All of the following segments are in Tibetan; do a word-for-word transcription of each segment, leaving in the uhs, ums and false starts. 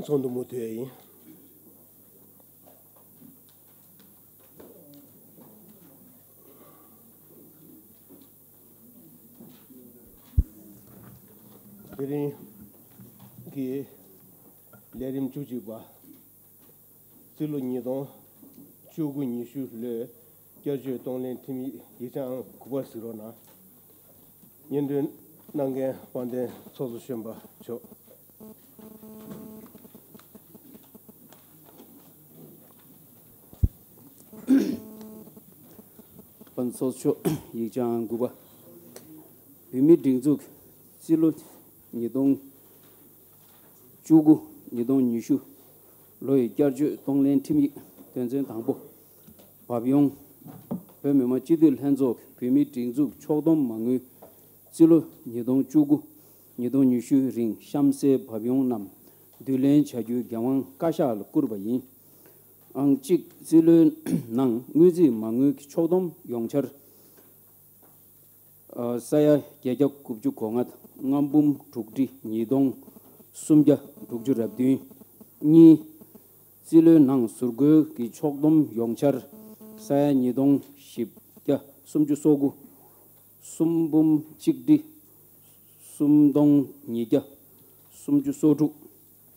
ཚོགས་འདུ་མུ་མཐུད་ཡིན། དེ་རིང་གི་ལས་རིམ་བཅུ་གཅིག་པ། རྩིས་ལོ་ཉིས་སྟོང་བཅུ་དགུ་ཉི་ཤུ་ལོའི་བསྐྱར་བཅོས་གཏོང་ལེན་ཁྲིམས་ཡིག་ཡིག་ཆ་ཨང་དགུ་པ་གཟིགས་རོགས་གནང་། སྙན་སྒྲོན་གནང་མཁན་དཔལ་ལྡན་ཚོགས་གཙོ་གཞོན་པ་མཆོག་དཔལ་ལྡན་ཚོགས་གཙོ་མཆོག་ཡིག་ཆ་ཨང་དགུ་པ། བོད་མིའི་སྒྲིག་འཛུགས་རྩིས་ལོ་ཉིས་སྟོང་བཅུ་དགུ་ཉིས་སྟོང་ཉི་ཤུ་ལོ་ཡི་བསྐྱར་བཅོས་གཏོང་ལེན་ཁྲིམས་ཡིག་དོན་ཚན་དང་པོ། བབ་ཡོང་། བོད་མི་མང་སྤྱི་འཐུས་ལྷན་ཚོགས་ཀྱི་བོད་མིའི་སྒྲིག་འཛུགས་ཕྱོགས་བསྡོམས་མ་དངུལ་རྩིས་ལོ་ཉིས་སྟོང་བཅུ་དགུ་ཉིས་སྟོང་ཉི་ཤུའི་རིང་གཤམ་གསལ་བབ་ཡོང་རྣམས་བསྡུ་ལེན་བྱ་རྒྱུའི་འགན་དབང་བཀའ་ཤག་ལ་བསྐུར་བ་ཡིན། ཨང་གཅིག་རྩིས་ལོའི་ནང་དངུལ་རྩིས་མ་དངུལ་གྱི་ཕྱོགས་བསྡོམས་ཡོངས་འཆར། ས་ཡ་བརྒྱད་བརྒྱ་དགུ་བཅུ་གོ་ལྔ། ལྔ་འབུམ་དྲུག་ཁྲི་ཉིས་སྟོང་སུམ་བརྒྱ་དྲུག་ཅུ་རེ་བདུན། གཉིས། རྩིས་ལོའི་ནང་ཟུར་བཀོལ་གྱི་ཕྱོགས་བསྡོམས་ཡོངས་འཆར་ས་ཡ་ཉིས་སྟོང་བཞི་བརྒྱ་སུམ་ཅུ་སོ་དགུ། གསུམ་འབུམ་གཅིག་ཁྲི་སུམ་སྟོང་ཉིས་བརྒྱ་སུམ་ཅུ་སོ་དྲུག།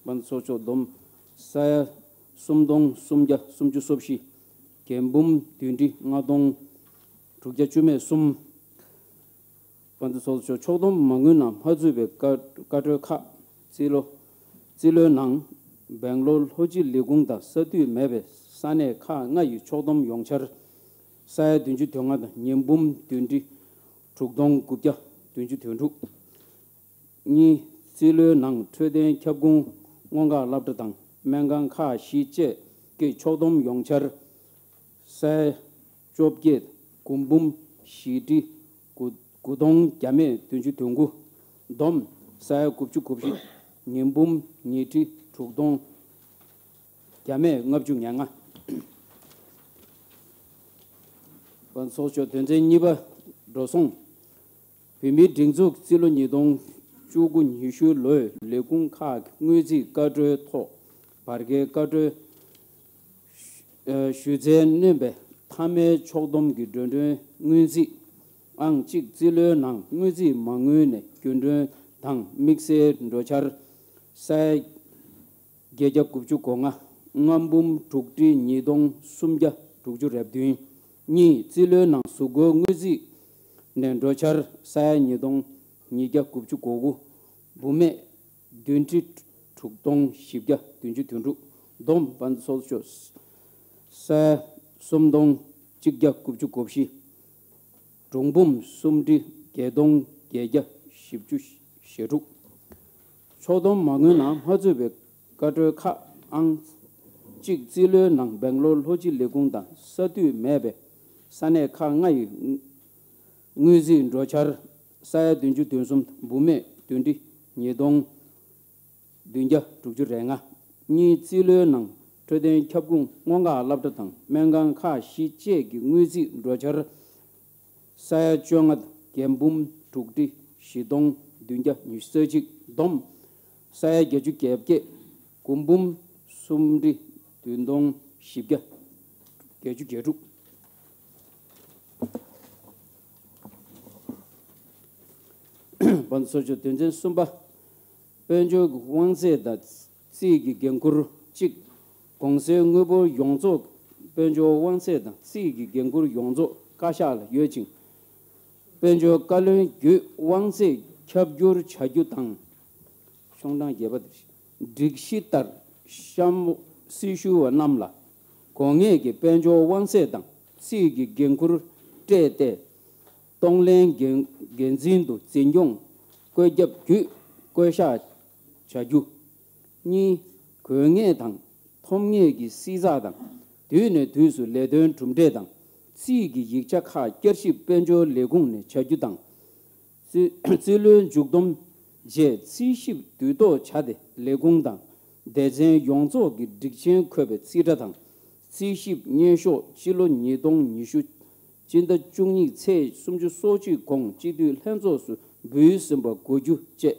དཔལ་ལྡན་ཚོགས་གཙོ་བསྡོམས་ས་ཡ་སུམ་སྟོང་སུམ་བརྒྱ་སུམ་ཅུ་སོ་བཞི། འགན་འབུམ་བདུན་ཁྲི་ལྔ་སྟོང་དྲུག་བརྒྱ་བཅུ་མེད་གསུམ། དཔལ་ལྡན་ཚོགས་གཙོ་མཆོག་ཕྱོགས་བསྡོམས་མ་དངུལ་ནང་མ་ཚུད་པའི་བཀའ་བཀའ་འཁྲོལ་ཁག་རྩིས་ལོ། རྩིས་ལོའི་ནང་སྦེང་ལོར་ལྷོ་སྤྱི་ལས་ཁུངས་དང་ས་འཐུས་མེད་པའི་ས་གནས་ཁག་ལྔ་ཡི་ཕྱོགས་བསྡོམས་ཡོངས་འཆར་ས་ཡ་བདུན་ཅུ་དོན་ལྔ་དང་ཉིས་འབུམ་བདུན་ཁྲི་དྲུག་སྟོང་དགུ་བརྒྱ་བདུན་ཅུ་དོན་དྲུག། གཉིས། རྩིས་ལོའི་ནང་འཕྲོད་བསྟེན་ཁྱབ་ཁོངས་སྔོན་འགོག་སློབ་གྲྭ་དང་སྨན་ཁང་ཁག་བཞི་བཅས་ཀྱི་ཕྱོགས་བསྡོམས་ཡོངས་འཆར་ས་ཡ་བཅོ་བརྒྱད། དགུ་འབུམ་བཞི་ཁྲི་དགུ་དགུ་སྟོང་བརྒྱ་མེད་བདུན་ཅུ་དོན་དགུ། བསྡོམས་ས་ཡ་དགུ་བཅུ་གོ་བཞི། ཉིས་འབུམ་ཉིས་ཁྲི་དྲུག་སྟོང་བརྒྱ་མེད་ལྔ་བཅུ་ང་ལྔ། དཔལ་ལྡན་ཚོགས་གཙོ་མཆོག་དོན་ཚན་གཉིས་པ། འགྲོ་སོང་། བོད་མིའི་སྒྲིག་འཛུགས་རྩིས་ལོ་ཉིས་སྟོང་བཅུ་དགུ་ཉི་ཤུ་ལོའི་ལས་ཁུངས་ཁག་གི་དངུལ་རྩིས་བཀའ་འཁྲོལ་ཐོག་བར་བརྒལ་བཀའ་འཁྲོལ་ཞུ་ཚད་སྣོན་པའི་མཐའ་མའི་ཕྱོགས་བསྡོམས་ཀྱི་འགྲོ་གྲོན་དངུལ་རྩིས་ཨང་གཅིག་རྩིས་ལོའི་ནང་དངུལ་རྩིས་མ་དངུལ་ནས་རྒྱུན་གྲོན་དང་དམིགས་བསལ་འགྲོ་འཆར་ས་ཡ་བརྒྱད་བརྒྱ་དགུ་བཅུ་གོ་ལྔ། ལྔ་འབུམ་དྲུག་ཁྲི་ཉིས་སྟོང་སུམ་བརྒྱ་དྲུག་ཅུ་རེ་བདུན། གཉིས། རྩིས་ལོའི་ནང་གཟུགས་སྐོར་དངུལ་རྩིས་ནས་འགྲོ་འཆར་ས་ཡ་ཉིས་སྟོང་ཉིས་བརྒྱ་དགུ་བཅུ་གོ་དགུ། འབུམ་མེད་བདུན་ཁྲི་དྲུག་སྟོང་བཞི་བརྒྱ་བདུན་ཅུ་དོན་དྲུག། བསྡོམས་དཔལ་ལྡན་ཚོགས་གཙོ་མཆོག་ས་ཡ་སུམ་སྟོང་གཅིག་བརྒྱ་དགུ་བཅུ་གོ་བཞི། གྲངས་འབུམ་སུམ་ཁྲི་བརྒྱད་སྟོང་བརྒྱད་བརྒྱ་བཞི་བཅུ་ཞེ་དྲུག། ཕྱོགས་བསྡོམས་མ་དངུལ་ནང་མ་ཚུད་པའི་བཀའ་འཁྲོལ་ཁག་ཨང་གཅིག་རྩིས་ལོའི་ནང་སྦེང་ལོར་ལྷོ་སྤྱི་ལས་ཁུངས་དང་ས་འཐུས་མེད་པའི་ས་གནས་ཁག་ལྔ་ཡི་དངུལ་རྩིས་འགྲོ་འཆར་ས་ཡ་བདུན་ཅུ་དོན་གསུམ། འབུམ་མེད་བདུན་ཁྲི་ཉིས་སྟོང་བདུན་བརྒྱ་དྲུག་ཅུ་རེ་ལྔ། གཉིས། རྩིས་ལོའི་ནང་འཕྲོད་བསྟེན་ཁྱབ་ཁོངས་སྔོན་འགོག་སློབ་གྲྭ་དང་སྨན་ཁང་ཁག་བཞི་བཅས་ཀྱི་དངུལ་རྩིས་འགྲོ་འཆར་ས་ཡ་བཅོ་ལྔ། འགན་འབུམ་དྲུག་ཁྲི་བཞི་སྟོང་བདུན་བརྒྱ་ཉི་ཤུ་རྩ་གཅིག། བསྡོམས་ས་ཡ་བརྒྱད་ཅུ་གྱ་བརྒྱད། དགུ་འབུམ་སུམ་ཁྲི་བདུན་སྟོང་བཞི་བརྒྱ་བརྒྱད་ཅུ་གྱ་དྲུག། དཔལ་ལྡན་ཚོགས་གཙོ་མཆོག་དོན་ཚན་གསུམ་པ། དཔལ་འབྱོར་གྱི་དབང་ཚད་དང་རྩིས་ཀྱི་འགན་འཁུར། གཅིག། གོང་གསལ་དངུལ་འབོར་ཡོངས་རྫོགས་དཔལ་འབྱོར་དབང་ཚད་དང་རྩིས་ཀྱི་འགན་འཁུར་ཡོངས་རྫོགས་བཀའ་ཤག་ལ་ཡོད་ཅིང་། དཔལ་འབྱོར་བཀའ་བློན་བརྒྱུད་དབང་ཚད་ཁྱབ་བསྒྱུར་བྱ་རྒྱུ་དང་། ཤོང་གྲངས་བརྒྱད་པ་དེ། སྒྲིག་གཞི་ལྟར་གཤམ་སྲི་ཞུ་བ་རྣམས་ལ་དགོས་ངེས་ཀྱི་དཔལ་འབྱོར་དབང་ཚད་དང་རྩིས་ཀྱི་འགན་འཁུར་སྤྲད་དེ། གཏོང་ལེན་འགན་འགན་འཛིན་དུ་འཛིན་སྐྱོང་བཀོད་ཁྱབ་བརྒྱུད་བསྐོ་གཞག་བྱ་རྒྱུ། གཉིས། དགོས་ངེས་དང་ཐོབ་ངེས་ཀྱི་བསྲི་ཚགས་དང་དུས་ནས་དུས་སུ་ལས་དོན་གྲུབ་འབྲས་དང་རྩིས་ཀྱི་ཡིག་ཆ་ཁག་བསྐྱར་ཞིབ་དཔལ་འབྱོར་ལས་ཁུངས་ནས་བྱ་རྒྱུ་དང་། རྩིས་རྩིས་ལོའི་མཇུག་བསྡོམས་རྗེས་རྩིས་ཞིབ་དུས་ཐོག་བྱ་སྟེ་ལས་ཁུངས་དང་སྡེ་ཚན་ཡོངས་རྫོགས་ཀྱི་སྒྲིག་ཆེན་འཁོད་པའི་རྩིས་ཁྲ་དང་རྩིས་ཞིབ་སྙན་ཤོག་སྤྱི་ལོ་ཉིས་སྟོང་ཉི་ཤུ་སྤྱི་ཟླ་བཅུ་གཉིས་ཚེས་སུམ་ཅུ་སོ་གཅིག་གོང་སྤྱི་འཐུས་ལྷན་ཚོགས་སུ་འབུལ་ཟིན་པ་དགོས་རྒྱུ་བཅས།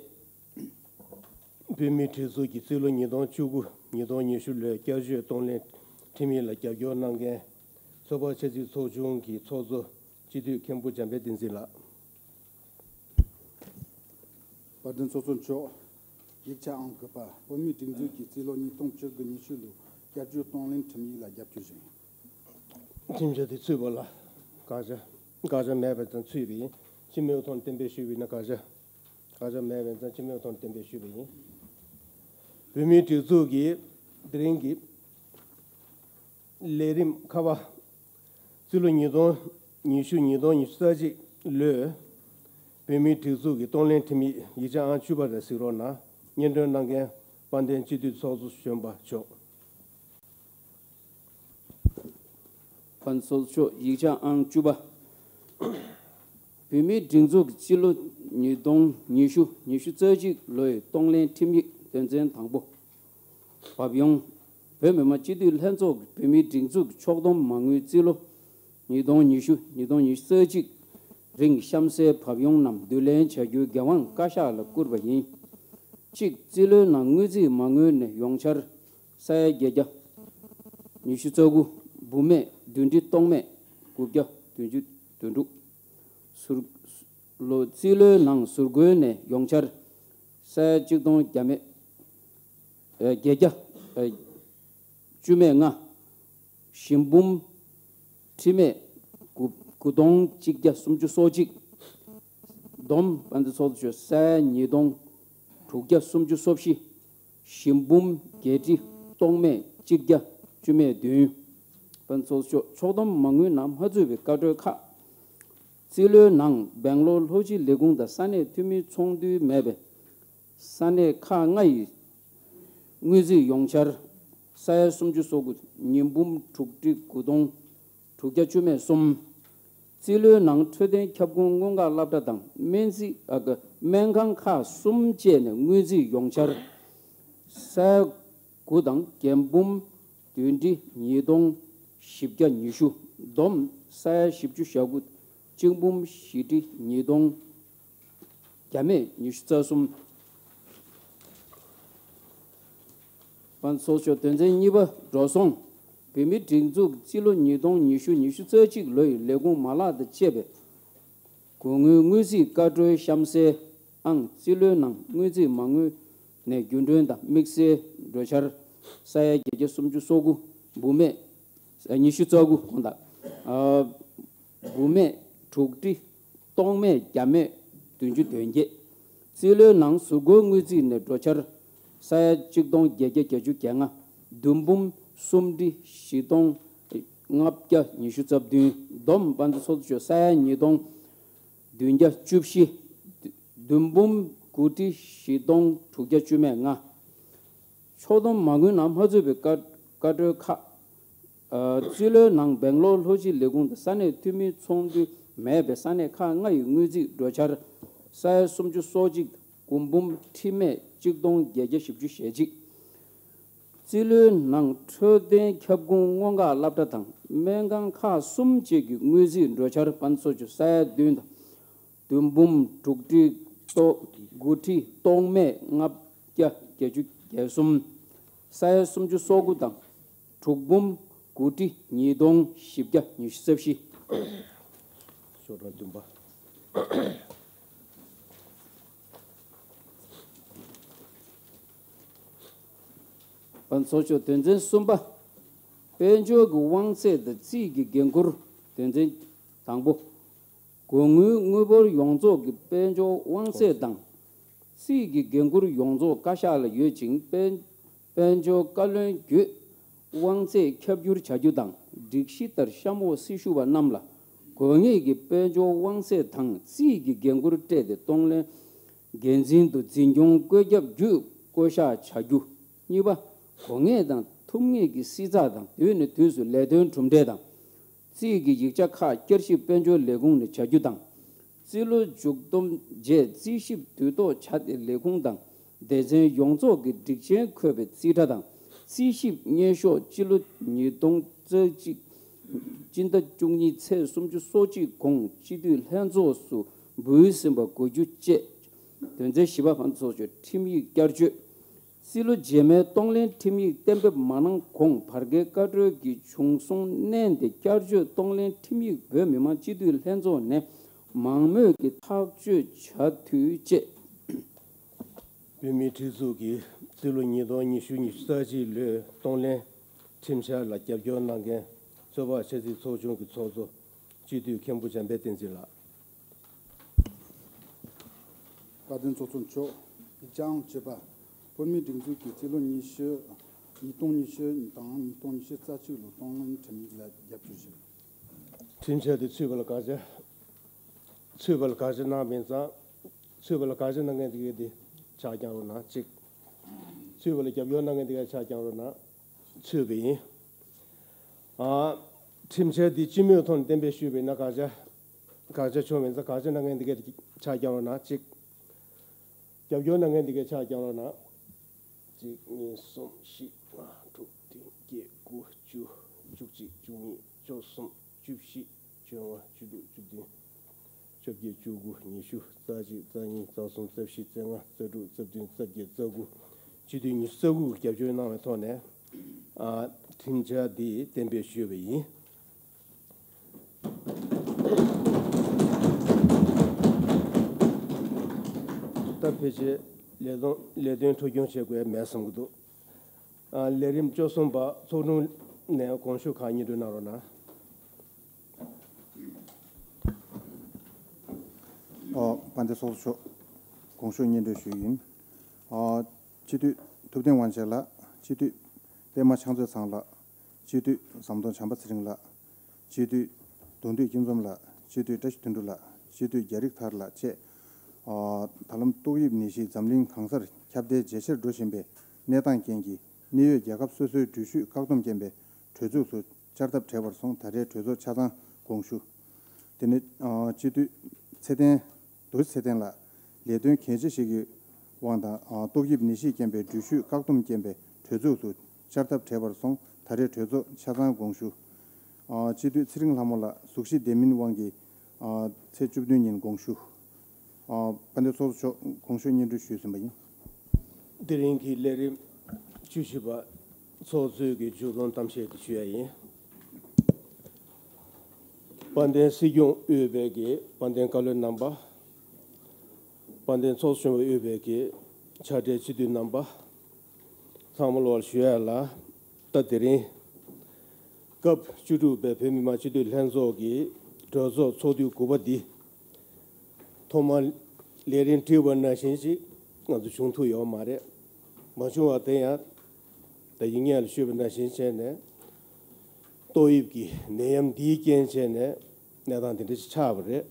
བོད་མིའི་སྒྲིག་འཛུགས་ཀྱི་རྩིས་ལོ་ཉིས་སྟོང་བཅུ་དགུ་ཉིས་སྟོང་ཉི་ཤུ་ལོའི་བསྐྱར་བཅོས་གཏོང་ལེན་ཁྲིམས་ཡིག་ལ་རྒྱབ་སྐྱོར་གནང་མཁན་ཚོགས་པ་ཆབ་སྲིད་ཚོགས་ཆུང་གི་ཚོགས་གཙོ་སྤྱི་འཐུས་མཁན་པོ་འཇམ་དཔལ་བསྟན་འཛིན་ལགས། དཔལ་ལྡན་ཚོགས་གཙོ་མཆོག་ཡིག་ཆ་ཨང་དགུ་པ། བོད་མིའི་སྒྲིག་འཛུགས་ཀྱི་རྩིས་ལོ་ཉིས་སྟོང་བཅུ་དགུ་ཉི་ཤུ་ལོའི་བསྐྱར་བཅོས་གཏོང་ལེན་ཁྲིམས་ཡིག་ལ་རྒྱབ་སྐྱོར་ཞུ་ཡིན། ཁྲིམས་ཆ་དེ་ཚུད་པ་ལ་དགག་བྱ་དགག་བྱ་མེད་པ་དང་ཚུད་པ་ཡིན། སྤྱི་མོས་ཐོག་གཏན་འབེབས་ཞུས་པ་ཡིན་ན་དགག་བྱ། དགག་བྱ་མེད་པའི་ཚང་སྤྱི་མོས་ཐོག་གཏན་འབེབས་ཞུས་པ་ཡིན། བོད་མིའི་སྒྲིག་འཛུགས་ཀྱི་དེ་རིང་གི་ལས་རིམ་ཁ་པ། རྩིས་ལོ་ཉིས་སྟོང་ཉི་ཤུ་ཉིས་སྟོང་ཉི་ཤུ་རྩ་གཅིག་ལོའི་བོད་མིའི་སྒྲིག་འཛུགས་ཀྱི་གཏོང་ལེན་ཁྲིམས་ཡིག་ཡིག་ཆ་ཨང་བཅུ་པ་རེ་གཟིགས་རོགས་གནང་། སྙན་སྒྲོན་གནང་མཁན་དཔལ་ལྡན་སྤྱི་འཐུས་ཚོགས་གཙོ་གཞོན་པ་མཆོག་དཔལ་ཚོགས་མཆོག་ཡིག་ཆ་ཨང་བཅུ་པ། བོད་མིའི་སྒྲིག་འཛུགས་ཀྱི་སྤྱི་ལོ་ཉིས་སྟོང་ཉི་ཤུ་ཉི་ཤུ་རྩ་གཅིག་ལོའི་གཏོང་ལེན་ཁྲིམས་ཡིག་དོན་ཚན་དང་པོ། བབ་ཡོང་། བོད་མི་མང་སྤྱི་འཐུས་ལྷན་ཚོགས་ཀྱིས་བོད་མིའི་སྒྲིག་འཛུགས་ཀྱི་ཕྱོགས་བསྡོམས་མ་དངུལ་རྩིས་ལོ་ཉིས་སྟོང་ཉི་ཤུ་ཉིས་སྟོང་ཉི་ཤུ་རྩ་གཅིག་རིང་གཤམ་གསལ་བབ་ཡོང་རྣམས་བསྡུ་ལེན་བྱ་རྒྱུའི་འགན་དབང་བཀའ་ཤག་ལ་བསྐུར་བ་ཡིན། གཅིག་རྩིས་ལོའི་ནང་དངུལ་རྩིས་མ་དངུལ་ནས་ཡོངས་འཆར་ས་ཡ་བརྒྱད་བརྒྱ། ཉི་ཤུ་རྩ་དགུ། འབུམ་མེད་བདུན་ཁྲི་སྟོང་མེད་དགུ་བརྒྱ་བདུན་ཅུ་དོན་དྲུག་ཟུར། ལོ་རྩིས་ལོའི་ནང་ཟུར་བཀོལ་ནས་ཡོངས་འཆར་ས་ཡ་གཅིག་སྟོང་བརྒྱ་མེད། ཨ། བརྒྱད་བརྒྱ། ཨ། བཅུ་མེད་ལྔ། ཞིང་འབུམ་ཁྲི་མེད་དགུ་དགུ་སྟོང་གཅིག་བརྒྱ་སུམ་ཅུ་སོ་གཅིག་བསྡོམས་དཔལ་ལྡན་ཚོགས་གཙོ་མཆོག་ས་ཡ་ཉིས་སྟོང་དྲུག་བརྒྱ་སུམ་ཅུ་སོ་བཞི། ཞིང་འབུམ་བརྒྱད་ཁྲི་སྟོང་མེད་གཅིག་བརྒྱ་བཅུ་མེད་བདུན། དཔལ་ལྡན་ཚོགས་གཙོ་མཆོག་ཕྱོགས་བསྡོམས་མ་དངུལ་ནང་མ་ཚུད་པའི་བཀའ་འཁྲོལ་ཁག་རྩིས་ལོའི་ནང་སྦེང་ལོར་ལྷོ་སྤྱི་ལས་ཁུངས་དང་ས་གནས་འཐུས་མིའི་ཚོགས་འདུ་མེད་པའི་ས་གནས་ཁག་ལྔ་ཡི་དངུལ་རྩིས་ཡོངས་འཆར་ས་ཡ་སུམ་ཅུ་སོ་དགུ། ཉིས་འབུམ་དྲུག་ཁྲི་དགུ་སྟོང་དྲུག་བརྒྱ་བཅུ་མེད་གསུམ། རྩིས་ལོའི་ནང་འཕྲོད་བསྟེན་ཁྱབ་ཁོངས་སྔོན་འགོག་སློབ་གྲྭ་དང་སྨན་རྩིས། ཨ། ཀ་སྨན་ཁང་ཁག་གསུམ་བཅས་ནས་དངུལ་རྩིས་ཡོངས་འཆར་ས་ཡ་དགུ་དང་རྒྱན་འབུམ་བདུན་ཁྲི་ཉིས་སྟོང་བཞི་བརྒྱ་ཉི་ཤུ། བསྡོམས་ས་ཡ་བཞི་བཅུ་ཞེ་དགུ། གཅིག་འབུམ་བཞི་ཁྲི་ཉིས་སྟོང་བརྒྱ་མེད་ཉི་ཤུ་རྩ་གསུམ། དཔལ་ལྡན་ཚོགས་གཙོ་མཆོག་དོན་ཚན་གཉིས་པ། འགྲོ་སོང་། བོད་མིའི་སྒྲིག་འཛུགས་རྩིས་ལོ་ཉིས་སྟོང་ཉི་ཤུ་ཉི་ཤུ་རྩ་གཅིག་ལོ་ཡི་ལས་ཁུངས་མ་ལག་དང་བཅས་པའི་གོང་དངུལ་དངུལ་རྩིས་བཀའ་འཁྲོལ་གཤམ་གསལ་ཨང་། རྩིས་ལོའི་ནང་དངུལ་རྩིས་མ་དངུལ་ནས་རྒྱུན་གྲོན་དང་དམིགས་བསལ་འགྲོ་འཆར་ས་ཡ་བརྒྱད་བརྒྱ་སུམ་ཅུ་སོ་དགུ། འབུམ་མེད། ཉི་ཤུ་རྩ་དགུ་གོང་དང་། ཨ། འབུམ་མེད་དྲུག་ཁྲི་སྟོང་མེད་བརྒྱ་མེད་བདུན་ཅུ་དོན་བརྒྱད། རྩིས་ལོའི་ནང་ཟུར་བཀོལ་དངུལ་རྩིས་ནས་འགྲོ་འཆར་ས་ཡ་གཅིག་སྟོང་བརྒྱད་བརྒྱ་བརྒྱད་ཅུ་གྱ་ལྔ། བདུན་འབུམ་གསུམ་ཁྲི་བཞི་སྟོང་ལྔ་བརྒྱ་ཉི་ཤུ་རྩ་བདུན། བསྡོམས་དཔལ་ལྡན་ཚོགས་གཙོ་མཆོག་ས་ཡ་ཉིས་སྟོང་བདུན་བརྒྱ་བཅུ་བཞི། བདུན་འབུམ་དགུ་ཁྲི་བཞི་སྟོང་དྲུག་བརྒྱ་བཅུ་མེད་ལྔ། ཕྱོགས་བསྡོམས་མ་དངུལ་ནང་མ་ཚུད་པའི་བཀའ་བཀའ་འཁྲོལ་ཁག་ཨ། རྩིས་ལོའི་ནང་སྦེང་ལོར་ལྷོ་སྤྱི་ལས་ཁུངས་དང་ས་གནས་འཐུས་མིའི་ཚོགས་འདུ་མེད་པའི་ས་གནས་ཁག་ལྔ་ཡི་དངུལ་རྩིས་འགྲོ་འཆར་ས་ཡ་སུམ་ཅུ་སོ་གཅིག། དགུ་འབུམ་ཁྲི་མེད་གཅིག་སྟོང་བརྒྱད་བརྒྱ་བཞི་བཅུ་ཞེ་གཅིག། རྩིས་ལོའི་ནང་འཕྲོད་བསྟེན་ཁྱབ་ཁོངས་སྔོན་འགོག་སློབ་གྲྭ་དང་སྨན་ཁང་ཁག་གསུམ་བཅས་ཀྱི་དངུལ་རྩིས་འགྲོ་འཆར་དཔལ་ལྡན་ཚོགས་གཙོ་མཆོག་ས་ཡ་བདུན་དང་། བདུན་འབུམ་དྲུག་ཁྲི་སྟོང་དགུ་ཁྲི་སྟོང་མེད་ལྔ་བརྒྱ་བརྒྱད་ཅུ་གྱ་གསུམ། ས་ཡ་སུམ་ཅུ་སོ་དགུ་དང་དྲུག་འབུམ་དགུ་ཁྲི་ཉིས་སྟོང་བཞི་བརྒྱ་ཉི་ཤུ་རྩ་བཞི། ཤོག་གྲངས་བདུན་པ། དཔལ་ཚོགས་མཆོག་དོན་ཚན་གསུམ་པ། དཔལ་འབྱོར་གྱི་དབང་ཚད་དང་རྩིས་ཀྱི་འགན་འཁུར། དོན་ཚན་དང་པོ། གོང་དངུལ་དངུལ་འབོར་ཡོངས་རྫོགས་ཀྱི་དཔལ་འབྱོར་དབང་ཚད་དང་། རྩིས་ཀྱི་འགན་འཁུར་ཡོངས་རྫོགས་བཀའ་ཤག་ལ་ཡོད་ཅིང་། དཔལ་དཔལ་འབྱོར་བཀའ་བློན་བརྒྱུད་དབང་ཚད་ཁྱབ་བསྒྱུར་བྱ་རྒྱུ་དང་། སྒྲིག་གཞི་ལྟར་གཤམ་འོག་སྲི་ཞུ་བ་རྣམས་ལ་དགོས་ངེས་ཀྱི་དཔལ་འབྱོར་དབང་ཚད་དང་རྩིས་ཀྱི་འགན་འཁུར་སྤྲད་དེ། གཏོང་ལེན་འགན་འཛིན་དུ་འཛིན་སྐྱོང་བཀོད་ཁྱབ་བརྒྱུད་བསྐོ་གཞག་བྱ་རྒྱུ། གཉིས་པ། དགོས་ངེས་དང་ཐུབ་ངེས་ཀྱི་བསྲི་ཚགས་དང་དུས་ནས་དུས་སུ་ལས་དོན་གྲུབ་འབྲས་དང་། རྩིས་ཀྱི་ཡིག་ཆ་ཁག་བསྐྱར་ཞིབ་དཔལ་འབྱོར་ལས་ཁུངས་ནས་བྱ་རྒྱུ་དང་། རྩིས་ལོ་མཇུག་བསྡོམས་རྗེས་རྩིས་ཞིབ་དུས་ཐོག་བྱ་སྟེ། ལས་ཁུངས་དང་སྡེ་ཚན་ཡོངས་རྫོགས་ཀྱི་སྒྲིག་ཆས་འཁོད་པའི་རྩིས་ཁྲ་དང་། རྩིས་ཞིབ་སྙན་ཤོག་སྤྱི་ལོ་ཉིས་སྟོང་རྩ་གཅིག་སྤྱི་ཟླ་བཅུ་གཉིས་ཚེས་སུམ་ཅུ་སོ་གཅིག་གོང་སྤྱི་འཐུས་ལྷན་ཚོགས་སུ་འབུལ་ཟིན་པ་དགོས་རྒྱུ་བཅས། དོན་ཚན་བཞི་པ། དཔལ་ཚོགས་ཆུང་ཁྲིམས་ཡིག་བསྐྱར་བཅོས། སྲིད་ལོ་རྗེས་མའི་གཏོང་ལེན་ཁྲིམས་ཡིག་གཏན་འབེབས་མ་གནང་གོང་བར་བརྒལ་བཀའ་འཁྲོལ་གྱི་བྱུང་སོང་མནན་ཏེ། བསྐྱར་བཅོས་གཏོང་ལེན་ཁྲིམས་ཡིག་བོད་མི་མང་སྤྱི་འཐུས་ལྷན་ཚོགས་ནས་མང་མོས་ཀྱིས་ཐག་གཅོད་བྱ་འཐུས་བཅས། བོད་མིའི་སྒྲིག་འཛུགས་ཀྱི་སྲིད་ལོ་ཉིས་སྟོང་ཉི་ཤུ་ཉི་ཤུ་རྩ་གཅིག་ལོའི་གཏོང་ལེན་ཁྲིམས་འཆར་ལ་རྒྱབ་སྐྱོར་གནང་མཁན་ཚོད་དཔག་ཆབ་སྲིད་ཚོགས་ཆུང་གི་ཚོགས་གཙོ་སྤྱི་འཐུས་མཁན་པོ་འཇམ་དཔལ་བསྟན་འཛིན་ལགས། དཔལ་ལྡན་ཚོགས་གཙོ་མཆོག། ཡིག་བྱང་བཅུ་པ། བོད་མིའི་སྒྲིག་འཛུགས་ཀྱི་སྲིད་ལོ་ཉི་ཤུ། ཉིས་སྟོང་ཉི་ཤུ་དང་ཉིས་སྟོང་ཉི་ཤུ་རྩ་གཅིག་ལོ་གཏོང་ལེན་ཁྲིམས་ཡིག་ལ་རྒྱབ་སྐྱོར་ཞུ། ཁྲིམས་འཆར་དེ་ཚུད་པ་ལ་དགག་བྱ། ཚུད་པ་ལ་དགག་བྱ་གནང་མིན་ཙང་། ཚུད་པ་ལ་དགག་བྱ་གནང་མཁན་དེ་གས་དེ་ཕྱག་བརྐྱང་རོགས་གནང་གཅིག། ཚུད་པ་ལ་རྒྱབ་སྐྱོར་གནང་མཁན་དེ་གས་ཕྱག་བརྐྱང་རོགས་གནང་། ཚུད་པ་ཡིན། ཨ། ཁྲིམས་འཆར་འདི་སྤྱི་མོས་ཐོག་ནས་གཏན་འབེབས་ཞུས་པ་ཡིན་ན་དགག་བྱ། དགག་བྱ་བྱུང་མིན་ཙང་དགག་བྱ་གནང་མཁན་འདི་གས་ཕྱག་བརྐྱང་རོགས་གནང་གཅིག། རྒྱབ་སྐྱོར་གནང་མཁན་འདི་གས་ཕྱག་བརྐྱང་རོགས་གནང་། གཅིག་གཉིས་གསུམ་བཞི་ལྔ་དྲུག་བདུན་བརྒྱད་དགུ་བཅུ། བཅུ་གཅིག་བཅུ་གཉིས་བཅུ་གསུམ་བཅུ་བཞི་བཅོ་ལྔ་བཅུ་དྲུག་བཅུ་བདུན། བཅོ་བརྒྱད། བཅུ་དགུ། ཉི་ཤུ། རྩ་གཅིག། རྩ་གཉིས། རྩ་གསུམ། རྩ་བཞི། རྩ་ལྔ། རྩ་དྲུག། རྩ་བདུན། རྩ་བརྒྱད། རྩ་དགུ། སྤྱི་འཐུས་ཉི་ཤུ་རྩ་དགུ་གིས་རྒྱབ་སྐྱོར་གནང་བའི་ཐོག་ནས། ཨ། ཁྲིམས་འཆར་འདི་གཏན་འབེབས་ཞུས་པ་ཡིན། ད་ཕལ་ཆེར་ལས་དོན་ལས་དོན་འཕྲོ་སྐྱོང་བྱེད་དགོས་མེད་བསམ་གྱི་འདུག། ཨ། ལས་རིམ་བཅུ་གསུམ་པ་ཚོགས་དྲུང་ནས་དགོངས་ཞུ་ཁག་སྙན་སྒྲོན་གནང་རོགས་གནང་། ཨོ། དཔལ་ལྡན་ཚོགས་གཙོ་མཆོག། དགོངས་ཞུ་སྙན་སྒྲོན་ཞུ་ཡིན། ཨོ། སྤྱི་འཐུས་ཐུབ་བསྟན་དབང་ཆེན་ལགས། སྤྱི་འཐུས་པད་མ་ཕྱག་མཛོད་ཚང་ལགས། སྤྱི་འཐུས་ཟམ་གདོང་བྱམས་པ་ཚེ་རིང་ལགས། སྤྱི་འཐུས་གདོང་འདུས་སྐྱིད་འཛོམས་ལགས། སྤྱི་འཐུས་བཀྲ་ཤིས་དོན་གྲུབ་ལགས། སྤྱི་འཐུས་རྒྱ་རིག་ཐར་ལགས་བཅས། ཨ། ད་ལམ་ཏོག་དབྱིབས་ནད་གཞི་འཛམ་གླིང་གང་སར་ཁྱབ་གདལ་ཇེ་ཆེར་འགྲོ་བཞིན་པའི་གནས་སྟངས་རྐྱེན་གྱིས། གནད་ཡོད་རྒྱལ་ཁབ་སོ་སོའི་འགྲུལ་བཞུད་བཀག་སྡོམ་རྐྱེན་པས་གྲོས་ཚོགས་སུ་བཅར་ཐབས་བྲལ་བར་སོང་། ད་རེས་གྲོས་ཚོགས་ཆ་ཚང་དགོངས་ཞུ། དེ་ནས། ཨ། སྤྱི་འཐུས་ཚེ་བརྟན། རྡོ་རྗེ་ཚེ་བརྟན་ལགས། ལས་དོན་གལ་ཆེ་ཞིག་གི་དབང་དང་། ཨ། ཏོག་དབྱིབས་ནད་གཞིས་རྐྱེན་པས་འགྲུལ་བཞུད་བཀག་སྡོམ་རྐྱེན་པས་གྲོས་ཚོགས་སུ་བཅར་ཐབས་བྲལ་བར་སོང་། ད་རེས་གྲོས་ཚོགས་ཆ་ཚང་དགོངས་ཞུ། ཨ། སྤྱི་འཐུས་ཚེ་རིང་ལྷ་མོ་ལགས། གཟུགས་གཞི་བདེ་མིན་དབང་གིས། ཨ། ཚེས་བཅུ་བདུན་ཉིན་དགོངས་ཞུ། ཨ། དཔལ་ལྡན་ཚོགས་གཙོ་མཆོག། དགོངས་ཞུ་སྙན་སྒྲོན་ཞུས་ཟིན་པ་ཡིན། དེ་རིང་གི་ལས་རིམ་བཅུ་བཞི་པ་ཚོགས་གཙོས་ཀྱི་མཇུག་སྡོམ་གཏམ་བཤད་དེ་ཞུ་ཡ་ཡིན། དཔལ་ལྡན་སྲིད་སྐྱོང་དབུས་པའི་གི་དཔལ་ལྡན་བཀའ་བློན་རྣམ་པ། དཔལ་ལྡན་ཚོགས་གཙོ་གཞོན་པ་དབུས་པའི་གི་ཕྱག་སྦྲེལ་སྤྱི་འཐུས་རྣམ་པ། ཚང་མ་ལོག་ལ་ཞུ་ཡ་ལ། ད་དེ་རིང་སྐབས་བཅུ་དྲུག་པའི་བོད་མི་མང་སྤྱི་འཐུས་ལྷན་ཚོགས་ཀྱི་གྲོས་ཚོགས་ཚོགས་དུས་དགུ་པ་འདི། ཐོག་མར་ལས་རིམ་བསྒྲིགས་པ་ནང་བཞིན་ཅིག་ང་ཚོ་བྱུང་ཐུབ་ཡོད་མ་རེད། མ་བྱུང་བ་དེ་ཡང་ད་ཡིན་ངེས་ལ་ཞུས་པ་ནང་བཞིན་བྱས་ནས། ཏོག་དབྱིབས་ཀྱི་ནད་ཡམས་འདིའི་རྐྱེན་བྱས་ནས་གནས་སྟངས་དེ་འདྲ་ཞིག་ཆགས་པ་རེད།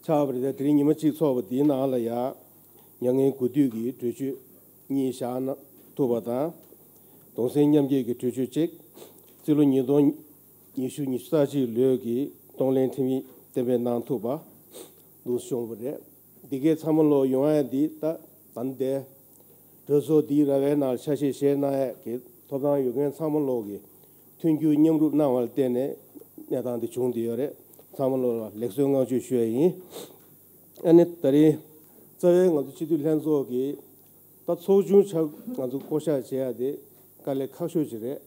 ཆགས་པ་རེད། ད་དེ་རིང་ཉི་མ་གཅིག་ཚོགས་པ་འདིའི་ནང་ལ་ཡ། མྱ་ངན་གུས་འདུད་ཀྱི་གྲོས་ཆོད་གཉིས་བཞག་ན་ཐུབ་པ་དང་། གདུང་སེམས་མཉམ་སྐྱེད་ཀྱི་གྲོས་ཆོད་གཅིག། རྩིས་ལོ་ཉིས་སྟོང་ཉི་ཤུ་ཉི་ཤུ་རྩ་གཅིག་ལོའི་གི་གཏོང་ལེན་ཁྲིམས་ཡིག་གཏན་འབེབས་གནང་ཐུབ་པ་འདུག་བྱུང་བ་རེད། འདི་གའི་ཚང་མ་ལོག་ཡོང་ཡ་འདི་ད་ད་ལྟའི་གྲོས་ཚོགས་འདིའི་ར་བའི་ནང་ཆ་ཤས་བཞེས་གནང་ཡ་གི་ཐོབ་ཐང་ཡོད་མཁན་ཚང་མ་ལོག་གི་མཐུན་འགྱུར་མཉམ་རུབ་གནང་བ་ལ་བརྟེན་ནས་གནས་སྟངས་འདི་བྱུང་བསྡད་ཡོད་རེད། ཚང་མ་ལོག་ལ་ལེགས་གསོལ་བསྔགས་བརྗོད་ཞུ་ཡ་ཡིན། ཨ་ནི་ད་རིང་རྩ་བའི་ང་ཚོ་སྤྱི་འཐུས་ལྷན་ཚོགས་ཀྱི་ད་ཚོགས་ཆུང་ཆ་ང་ཚོ་བསྐོ་བཞག་བྱེད་ཡ་དེ་དཀའ་ལས་ཁག་ཤོས་ཅིག་རེད།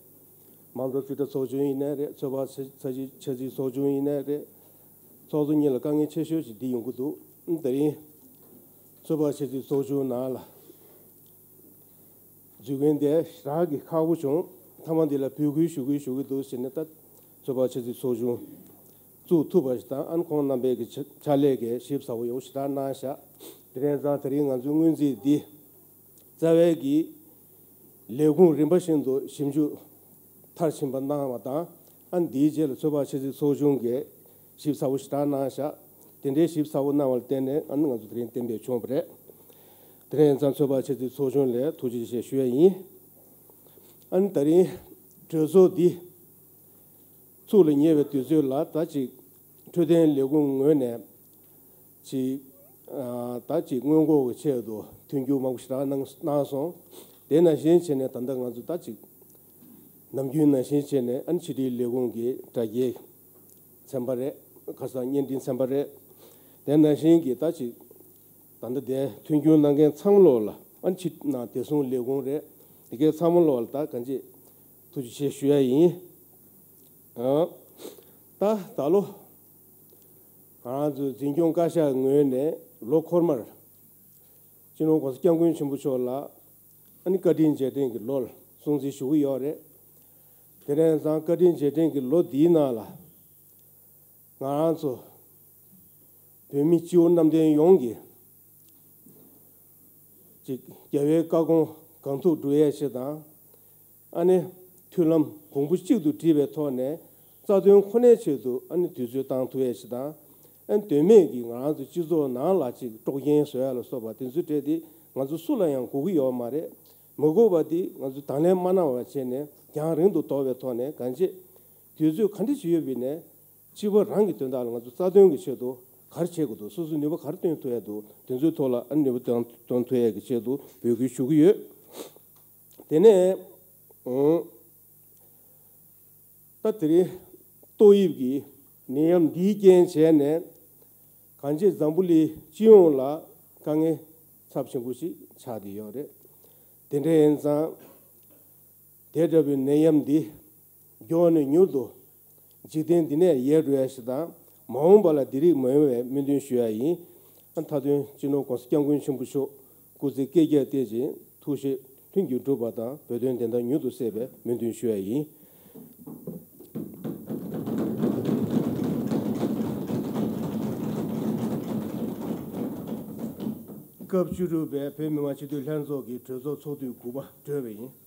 མང་གཙོ་རྩིས་ཁྲ་ཚོགས་ཆུང་ཡིན་ནའི་རེད། ཚོད་དཔག་ཆ་ཆ་ཆ་རྩིས་ཚོགས་ཆུང་ཡིན་ནའི་རེད། ཚོགས་གཙོ་གཉིས་ལ་དཀའ་ངལ་ཆེ་ཤོས་ཅིག་འདི་ཡོང་གི་འདུག། ཨ་ནི་ད་རིང་ཚོད་དཔག་ཆ་རྩིས་ཚོགས་ཆུང་ནང་ལ། འཛུལ་མཁན་དེ་ཞེ་དྲག་གི་ཁག་པོ་བྱུང་། མཐའ་མ་འདི་ལ་འབོད་སྐུལ་ཞུ་གི་ཞུ་གི་འདུག་ཟེར་ནས་ད་ཚོད་དཔག་ཆ་རྩིས་ཚོགས་ཆུང་བཙུགས་ཐུབ་པ་ཞིག་དང་། ཨ་ནི་ཁོང་རྣམ་པའི་གི་ཕྱག་ཕྱག་ལས་ཀྱི་ཞིབ་ཚགས་པོ་ཡོད་ཞེ་དྲག་གནང་ཤག། དེ་རེད་ཙང་དེ་རིང་ང་ཚོའི་སྔོན་རྩིས་འདི་རྩ་བའི་གི་ལས་ཁུངས་རིམ་པ་བཞིན་དུ་ཞིབ་འཇུག་མཐར་ཕྱིན་པ་གནང་བ་དང་། ཨ་ནི་འདིའི་རྗེས་ལ་ཚོད་དཔག་ཆ་རྩིས་ཚོགས་ཆུང་གིས་ཞིབ་ཚགས་པོ་ཞེ་དྲག་གནང་ཤག། དེ་འདྲའི་ཞིབ་ཚགས་པོ་གནང་བ་ལ་བརྟེན་ནས་ཨ་ནི་ང་ཚོ་དེ་རིང་གཏན་འབེབས་བྱུང་བ་རེད། དེ་རིང་ཡང་ཚང་ཚོད་དཔག་ཆ་རྩིས་ཚོགས་ཆུང་ལ་ཐུགས་རྗེ་ཆེ་ཞུ་ཡ་ཡིན། ཨ་ནི་ད་རིང་གྲོས་ཚོགས་འདི་ཚུགས་ལ་ཉེ་བའི་དུས་ཚོད་ལ་ད་ཅིག་འཕྲོད་བསྟེན་ལས་ཁུངས་ངོས་ནས་ཅིག་ཨ་ད་ཅིག་སྔོན་འགོག་གི་ཆེད་དུ་མཐུན་འགྱུར་མང་པོ་ཞེ་དྲག་གནང་གནང་སོང་། དེ་ནང་བཞིན་བྱས་ནས་ད་ལྟ་ང་ཚོ་ད་ཅིག་ནམ་རྒྱུན་ནང་བཞིན་བྱས་ནས་ཨ་ནི་ཕྱི་དྲིལ་ལས་ཁུངས་ཀྱི་དྲ་རྒྱའི་ཚན་པ་རེད། ཁ་སང་བརྙན་འཕྲིན་ཚན་པ་རེད། དེ་ནང་བཞིན་གྱི་ད་ཅིག་ད་ལྟ་དེ་མཐུན་འགྱུར་གནང་མཁན་ཚང་མ་ལོག་ལ་ ཨ་ནི་ཕྱི་ནང་བདེ་སྲུང་ལས་ཁུངས་རེད། དེ་གའི་ཚང་མ་ལོག་ལ་ད་གང་ཅི་ཐུགས་རྗེ་ཆེ་ཞུ་ཡ་ཡིན། ཨ། ད་ད་ལོ་ང་རང་ཚོའི་འཛིན་སྐྱོང་བཀའ་ཤག་ངོས་ནས་ལོ་འཁོར་མར་སྤྱི་ནོར་༸གོང་ས་༸སྐྱབས་མགོན་ཆེན་པོ་མཆོག་ལ་ཨ་ནི་བཀའ་དྲིན་རྗེས་དྲན་གྱི་ལོ་ལ་སྲུང་བརྩི་ཞུ་གི་ཡོད་རེད། དེ་ནས་ཙང་བཀའ་དྲིན་རྗེས་དྲན་གྱི་ལོ་འདིའི་ནང་ལ་ང་རང་ཚོ་བོད་མི་སྤྱི་བོ་གནམ་བསྟན་ཡོངས་ཀྱི་ཅིག་རྒྱལ་བའི་བཀའ་དགོངས་གང་ཐུབ་སྒྲུབ་ཡས་ཆེད་དང་། ཨ་ནི་མཐུན་ལམ་གོང་བུ་གཅིག་ཏུ་བསྒྲིལ་བའི་ཐོག་ནས་རྩ་དོན་ཁོ་ནའི་ཆེད་དུ་ཨ་ནི་དུས་ཚོད་བཏང་ཐུབ་ཡས་ཆེད་དང་། ཨ་ནི་དོན་མེད་ཀྱི་ང་རང་ཚོ་སྤྱི་ཚོགས་ནང་ལ་ཅིག་དཀྲོག་རྐྱེན་བཟོ་ཡ་ལ་སོགས་པ་དེ་ཚོའི་གྲས་དེ་ང་ཚོ་སུ་ལ་ཡང་དགོས་ཀྱི་ཡོད་མ་རེད། མ་དགོས་པ་དེ་ང་ཚོ་དང་ལེན་མ་གནང་བ་བྱས་ནས་རྒྱང་རིང་དུ་ཟློག་པའི་ཐོག་ནས་གང་བྱེད། དུས་ཚོད་ག་འདྲ་ཞིག་ཡོད་པ་ཡིན་ནའི། སྤྱི་པ་རང་གི་དོན་དག་ལ་ང་ཚོ་རྩ་དོན་གྱི་ཆེད་དུ་ག་རེ་བྱེད་དགོས་འདུག་སོ་སོའི་ནུས་པ་ག་རེ་བཏོན་ཐུབ་ཡ་འདུག་དེ་ཚོའི་ཐོག་ལ་ཨ་ནུས་པ་བཏོན་བཏོན་ཐུབ་ཡ་གི་ཆེད་དུ་འབོད་སྐུལ་ཞུ་གི་ཡོད། དེ་ནས་ཨང་། ད་དེ་རིང་ཏོག་དབྱིབས་ཀྱི་ནད་ཡམས་འདིའི་རྐྱེན་བྱས་ནས་གང་ཅི་འཛམ་བུ་གླིང་སྤྱི་ཡོངས་ལ་དཀའ་ངལ་ཚབས་ཆེན་པོ་ཞིག་ཆགས་བསྡད་ཡོད་རེད། དེ་འདྲ་ཡིན་ཙང་། དེ་འདྲ་བའི་ནད་ཡམས་འདི་མགྱོགས་ནས་མྱུར་དུ་འཇིག་རྟེན་འདི་ནས་ཡལ་འགྲོ་ཡ་ཞིག་དང་། མ་འོངས་པ་ལ་འདི་རིགས་མ་ཡོང་བའི་སྨོན་འདུན་ཞུ་ཡ་ཡིན། ཨ། མཐའ་དོན་སྤྱི་ནོར་༸གོང་ས་༸སྐྱབས་མགོན་ཆེན་པོ་མཆོག་སྐུ་ཚེ་བསྐལ་བརྒྱར་བརྟན་ཅིང་ཐུགས་བཞེད་མཐུན་གྱིས་འགྲུབ་པ་དང་། བོད་དོན་བདེན་མཐའ་མྱུར་དུ་གསལ་བའི་སྨོན་འདུན་ཞུ་ཡ་ཡིན། སྐབས་བཅུ་དྲུག་པའི་བོད་མི་མང་སྤྱི་འཐུས་ལྷན་ཚོགས་ཀྱི་གྲོས་ཚོགས་ཚོགས་དུས་དགུ་པ་གྲོལ་བ་ཡིན།